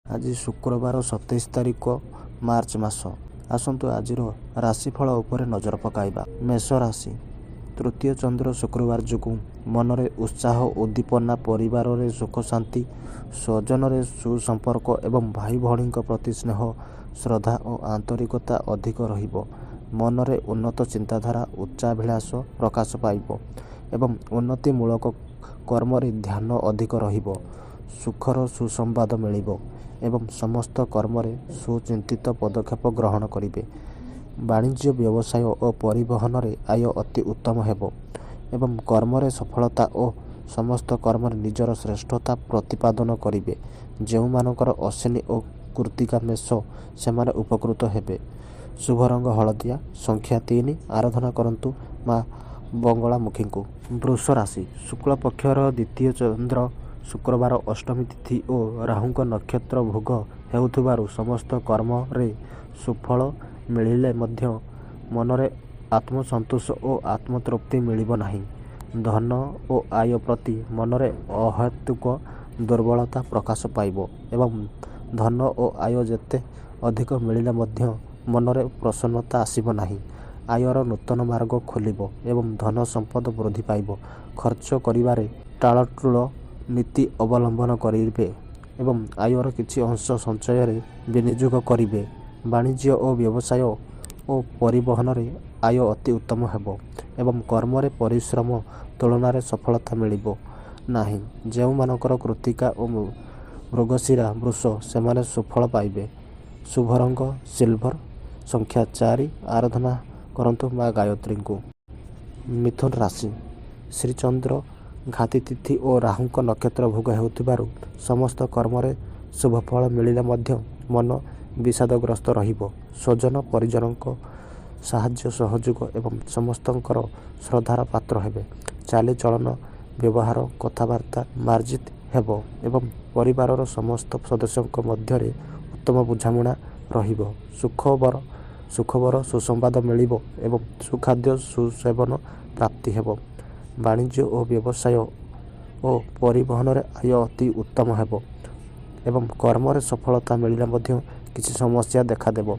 ଆଜି ଶୁକ୍ରବାର 27 ତାରିଖ ମାର୍ଚ୍ଚ ମାସ। ଆସନ୍ତୁ ଆଜିର ରାଶିଫଳ ଉପରେ ନଜର ପକାଇବା। ମେଷ ରାଶି, ତୃତୀୟ ଚନ୍ଦ୍ର ଶୁକ୍ରବାର ଯୋଗୁଁ ମନରେ ଉତ୍ସାହ ଉଦ୍ଦୀପନା, ପରିବାରରେ ସୁଖଶାନ୍ତି, ସ୍ୱଜନରେ ସୁସମ୍ପର୍କ ଏବଂ ଭାଇ ଭଉଣୀଙ୍କ ପ୍ରତି ସ୍ନେହ, ଶ୍ରଦ୍ଧା ଓ ଆନ୍ତରିକତା ଅଧିକ ରହିବ। ମନରେ ଉନ୍ନତ ଚିନ୍ତାଧାରା, ଉଚ୍ଚାଭିଳାଷ ପ୍ରକାଶ ପାଇବ ଏବଂ ଉନ୍ନତିମୂଳକ କର୍ମରେ ଧ୍ୟାନ ଅଧିକ ରହିବ। ସୁଖର ସୁସମ୍ବାଦ ମିଳିବ ଏବଂ ସମସ୍ତ କର୍ମରେ ସୁଚିନ୍ତିତ ପଦକ୍ଷେପ ଗ୍ରହଣ କରିବେ। ବାଣିଜ୍ୟ, ବ୍ୟବସାୟ ଓ ପରିବହନରେ ଆୟ ଅତି ଉତ୍ତମ ହେବ ଏବଂ କର୍ମରେ ସଫଳତା ଓ ସମସ୍ତ କର୍ମରେ ନିଜର ଶ୍ରେଷ୍ଠତା ପ୍ରତିପାଦନ କରିବେ। ଯେଉଁମାନଙ୍କର ଅଶ୍ୱିନୀ ଓ କୃତ୍ତିକା ମେଷ, ସେମାନେ ଉପକୃତ ହେବେ। ଶୁଭ ରଙ୍ଗ ହଳଦିଆ, ସଂଖ୍ୟା 3। ଆରାଧନା କରନ୍ତୁ ମା ବଗଳାମୁଖୀଙ୍କୁ। ବୃଷ ରାଶି, ଶୁକ୍ଳ ପକ୍ଷର ଦ୍ୱିତୀୟ ଚନ୍ଦ୍ର ଶୁକ୍ରବାର, ଅଷ୍ଟମୀ ତିଥି ଓ ରାହୁଙ୍କ ନକ୍ଷତ୍ର ଭୋଗ ହେଉଥିବାରୁ ସମସ୍ତ କର୍ମରେ ସୁଫଳ ମିଳିଲେ ମଧ୍ୟ ମନରେ ଆତ୍ମସନ୍ତୋଷ ଓ ଆତ୍ମତୃପ୍ତି ମିଳିବ ନାହିଁ। ଧନ ଓ ଆୟ ପ୍ରତି ମନରେ ଅହେତୁକ ଦୁର୍ବଳତା ପ୍ରକାଶ ପାଇବ ଏବଂ ଧନ ଓ ଆୟ ଯେତେ ଅଧିକ ମିଳିଲେ ମଧ୍ୟ ମନରେ ପ୍ରସନ୍ନତା ଆସିବ ନାହିଁ। ଆୟର ନୂତନ ମାର୍ଗ ଖୋଲିବ ଏବଂ ଧନ ସମ୍ପଦ ବୃଦ୍ଧି ପାଇବ। ଖର୍ଚ୍ଚ କରିବାରେ ଟାଳଟୁଳ ନୀତି ଅବଲମ୍ବନ କରିବେ ଏବଂ ଆୟର କିଛି ଅଂଶ ସଞ୍ଚୟରେ ବିନିଯୋଗ କରିବେ। ବାଣିଜ୍ୟ ଓ ବ୍ୟବସାୟ ଓ ପରିବହନରେ ଆୟ ଅତି ଉତ୍ତମ ହେବ ଏବଂ କର୍ମରେ ପରିଶ୍ରମ ତୁଳନାରେ ସଫଳତା ମିଳିବ ନାହିଁ। ଯେଉଁମାନଙ୍କର କୃତ୍ତିକା ଓ ମୃଗଶିରା ବୃଷ, ସେମାନେ ସୁଫଳ ପାଇବେ। ଶୁଭ ରଙ୍ଗ ସିଲଭର, ସଂଖ୍ୟା 4। ଆରାଧନା କରନ୍ତୁ ମା ଗାୟତ୍ରୀଙ୍କୁ। ମିଥୁନ ରାଶି, ଶ୍ରୀଚନ୍ଦ୍ର ଘାତି ତିଥି ଓ ରାହୁଙ୍କ ନକ୍ଷତ୍ର ଭୋଗ ହେଉଥିବାରୁ ସମସ୍ତ କର୍ମରେ ଶୁଭଫଳ ମିଳିଲେ ମଧ୍ୟ ମନ ବିଷାଦଗ୍ରସ୍ତ ରହିବ। ସ୍ୱଜନ ପରିଜନଙ୍କ ସାହାଯ୍ୟ ସହଯୋଗ ଏବଂ ସମସ୍ତଙ୍କର ଶ୍ରଦ୍ଧାର ପାତ୍ର ହେବେ। ଚାଲିଚଳନ, ବ୍ୟବହାର, କଥାବାର୍ତ୍ତା ମାର୍ଜିତ ହେବ ଏବଂ ପରିବାରର ସମସ୍ତ ସଦସ୍ୟଙ୍କ ମଧ୍ୟରେ ଉତ୍ତମ ବୁଝାମଣା ରହିବ। ସୁଖବର ସୁସମ୍ବାଦ ମିଳିବ ଏବଂ ସୁଖାଦ୍ୟ ସୁସେବନ ପ୍ରାପ୍ତି ହେବ। ବାଣିଜ୍ୟ ଓ ବ୍ୟବସାୟ ଓ ପରିବହନରେ ଆୟ ଅତି ଉତ୍ତମ ହେବ ଏବଂ କର୍ମରେ ସଫଳତା ମିଳିଲେ ମଧ୍ୟ କିଛି ସମସ୍ୟା ଦେଖାଦେବ।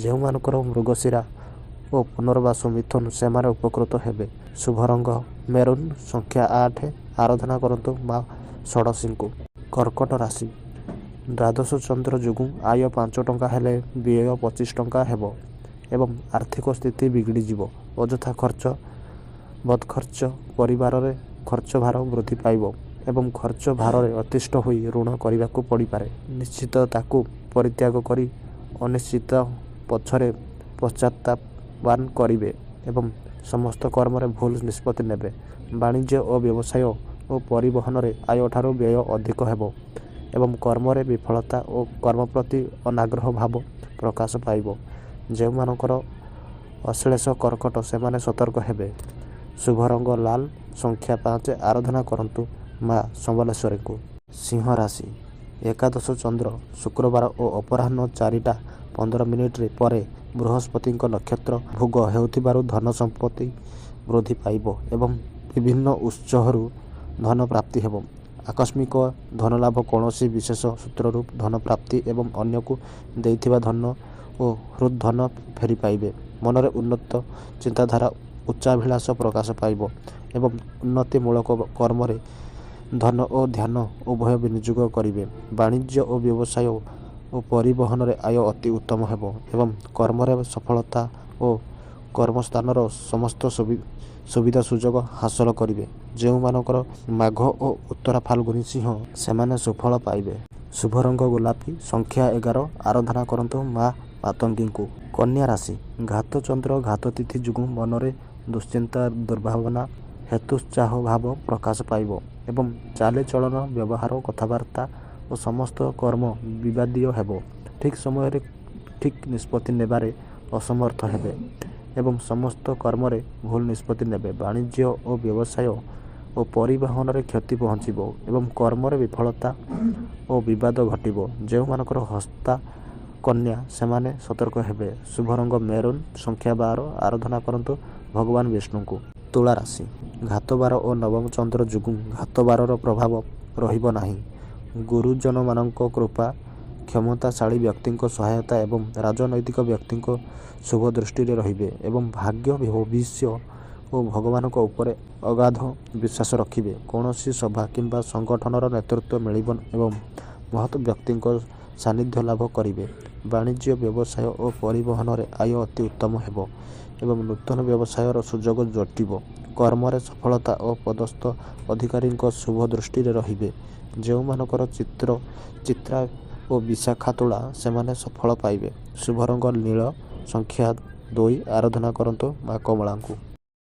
ଯେଉଁମାନଙ୍କର ମୃଗଶିରା ଓ ପୁନର୍ବାସୁ ମିଥୁନ, ସେମାନେ ଉପକୃତ ହେବେ। ଶୁଭ ରଙ୍ଗ ମେରୁନ୍, ସଂଖ୍ୟା 8। ଆରାଧନା କରନ୍ତୁ ମା ଷୋଡ଼ଶୀଙ୍କୁ। କର୍କଟ ରାଶି, ଦ୍ୱାଦଶ ଚନ୍ଦ୍ର ଯୋଗୁଁ ଆୟ 5 ଟଙ୍କା ହେଲେ ବ୍ୟୟ 25 ଟଙ୍କା ହେବ ଏବଂ ଆର୍ଥିକ ସ୍ଥିତି ବିଗିଡ଼ିଯିବ। ଅଯଥା ଖର୍ଚ୍ଚ, ବଦଖର୍ଚ୍ଚ, ପରିବାରରେ ଖର୍ଚ୍ଚ ଭାର ବୃଦ୍ଧି ପାଇବ ଏବଂ ଖର୍ଚ୍ଚ ଭାରରେ ଅତିଷ୍ଠ ହୋଇ ଋଣ କରିବାକୁ ପଡ଼ିପାରେ। ନିଶ୍ଚିତତାକୁ ପରିତ୍ୟାଗ କରି ଅନିଶ୍ଚିତ ପଛରେ ପଶ୍ଚାତାପାନ କରିବେ ଏବଂ ସମସ୍ତ କର୍ମରେ ଭୁଲ ନିଷ୍ପତ୍ତି ନେବେ। ବାଣିଜ୍ୟ ଓ ବ୍ୟବସାୟ ଓ ପରିବହନରେ ଆୟଠାରୁ ବ୍ୟୟ ଅଧିକ ହେବ ଏବଂ କର୍ମରେ ବିଫଳତା ଓ କର୍ମ ପ୍ରତି ଅନାଗ୍ରହ ଭାବ ପ୍ରକାଶ ପାଇବ। ଯେଉଁମାନଙ୍କର ଅଶ୍ଳେଷ କର୍କଟ, ସେମାନେ ସତର୍କ ହେବେ। ଶୁଭ ରଙ୍ଗ ଲାଲ, ସଂଖ୍ୟା 5। ଆରାଧନା କରନ୍ତୁ ମା ସମ୍ବଲେଶ୍ୱରୀଙ୍କୁ। ସିଂହ ରାଶି, ଏକାଦଶ ଚନ୍ଦ୍ର ଶୁକ୍ରବାର ଓ ଅପରାହ୍ନ 4ଟା 15 ମିନିଟ୍ରେ ପରେ ବୃହସ୍ପତିଙ୍କ ନକ୍ଷତ୍ର ଭୋଗ ହେଉଥିବାରୁ ଧନ ସମ୍ପତ୍ତି ବୃଦ୍ଧି ପାଇବ ଏବଂ ବିଭିନ୍ନ ଉତ୍ସରୁ ଧନ ପ୍ରାପ୍ତି ହେବ। ଆକସ୍ମିକ ଧନଲାଭ, କୌଣସି ବିଶେଷ ସୂତ୍ରରୁ ଧନ ପ୍ରାପ୍ତି ଏବଂ ଅନ୍ୟକୁ ଦେଇଥିବା ଧନ ଓ ହୃଦ୍ ଧନ ଫେରି ପାଇବେ। ମନରେ ଉନ୍ନତ ଚିନ୍ତାଧାରା, ଉଚ୍ଚାଭିଳାଷ ପ୍ରକାଶ ପାଇବ ଏବଂ ଉନ୍ନତିମୂଳକ କର୍ମରେ ଧନ ଓ ଧ୍ୟାନ ଉଭୟ ବିନିଯୋଗ କରିବେ। ବାଣିଜ୍ୟ ଓ ବ୍ୟବସାୟ ଓ ପରିବହନରେ ଆୟ ଅତି ଉତ୍ତମ ହେବ ଏବଂ କର୍ମରେ ସଫଳତା ଓ କର୍ମସ୍ଥାନର ସମସ୍ତ ସୁବିଧା ସୁଯୋଗ ହାସଲ କରିବେ। ଯେଉଁମାନଙ୍କର ମାଘ ଓ ଉତ୍ତରା ଫାଲ୍ଗୁନୀ ସିଂହ, ସେମାନେ ସୁଫଳ ପାଇବେ। ଶୁଭ ରଙ୍ଗ ଗୋଲାପୀ, ସଂଖ୍ୟା 11। ଆରାଧନା କରନ୍ତୁ ମା ମାତଙ୍ଗୀଙ୍କୁ। କନ୍ୟା ରାଶି, ଘାତ ଚନ୍ଦ୍ର ଘାତ ତିଥି ଯୋଗୁଁ ମନରେ ଦୁଶ୍ଚିନ୍ତା, ଦୁର୍ଭାବନା, ହତୋତ୍ସାହ ଭାବ ପ୍ରକାଶ ପାଇବ ଏବଂ ଚାଲିଚଳନ, ବ୍ୟବହାର, କଥାବାର୍ତ୍ତା ଓ ସମସ୍ତ କର୍ମ ବିବାଦୀୟ ହେବ। ଠିକ୍ ସମୟରେ ଠିକ୍ ନିଷ୍ପତ୍ତି ନେବାରେ ଅସମର୍ଥ ହେବେ ଏବଂ ସମସ୍ତ କର୍ମରେ ଭୁଲ ନିଷ୍ପତ୍ତି ନେବେ। ବାଣିଜ୍ୟ ଓ ବ୍ୟବସାୟ ଓ ପରିବହନରେ କ୍ଷତି ପହଞ୍ଚିବ ଏବଂ କର୍ମରେ ବିଫଳତା ଓ ବିବାଦ ଘଟିବ। ଯେଉଁମାନଙ୍କର ହସ୍ତା କନ୍ୟା, ସେମାନେ ସତର୍କ ହେବେ। ଶୁଭ ରଙ୍ଗ ମେରୁନ୍, ସଂଖ୍ୟା 12। ଆରାଧନା କରନ୍ତୁ ଭଗବାନ ବିଷ୍ଣୁଙ୍କୁ। ତୁଳା ରାଶି, ଘାତବାର ଓ ନବମ ଚନ୍ଦ୍ର ଯୋଗୁଁ ଘାତବାରର ପ୍ରଭାବ ରହିବ ନାହିଁ। ଗୁରୁଜନମାନଙ୍କ କୃପା, କ୍ଷମତାଶାଳୀ ବ୍ୟକ୍ତିଙ୍କ ସହାୟତା ଏବଂ ରାଜନୈତିକ ବ୍ୟକ୍ତିଙ୍କ ଶୁଭ ଦୃଷ୍ଟିରେ ରହିବେ ଏବଂ ଭାଗ୍ୟ, ଭବିଷ୍ୟ ଓ ଭଗବାନଙ୍କ ଉପରେ ଅଗାଧ ବିଶ୍ୱାସ ରଖିବେ। କୌଣସି ସଭା କିମ୍ବା ସଂଗଠନର ନେତୃତ୍ୱ ମିଳିବ ଏବଂ ମହତ୍ ବ୍ୟକ୍ତିଙ୍କ ସାନ୍ନିଧ୍ୟ ଲାଭ କରିବେ। ବାଣିଜ୍ୟ, ବ୍ୟବସାୟ ଓ ପରିବହନରେ ଆୟ ଅତି ଉତ୍ତମ ହେବ ଏବଂ ନୂତନ ବ୍ୟବସାୟର ସୁଯୋଗ ଜୁଟିବ। କର୍ମରେ ସଫଳତା ଓ ପଦସ୍ଥ ଅଧିକାରୀଙ୍କ ଶୁଭ ଦୃଷ୍ଟିରେ ରହିବେ। ଯେଉଁମାନଙ୍କର ଚିତ୍ର ଚିତ୍ରା ଓ ବିଶାଖା ତୁଳା, ସେମାନେ ସଫଳ ପାଇବେ। ଶୁଭ ରଙ୍ଗ ନୀଳ, ସଂଖ୍ୟା 2। ଆରାଧନା କରନ୍ତୁ ମା କମଳାଙ୍କୁ।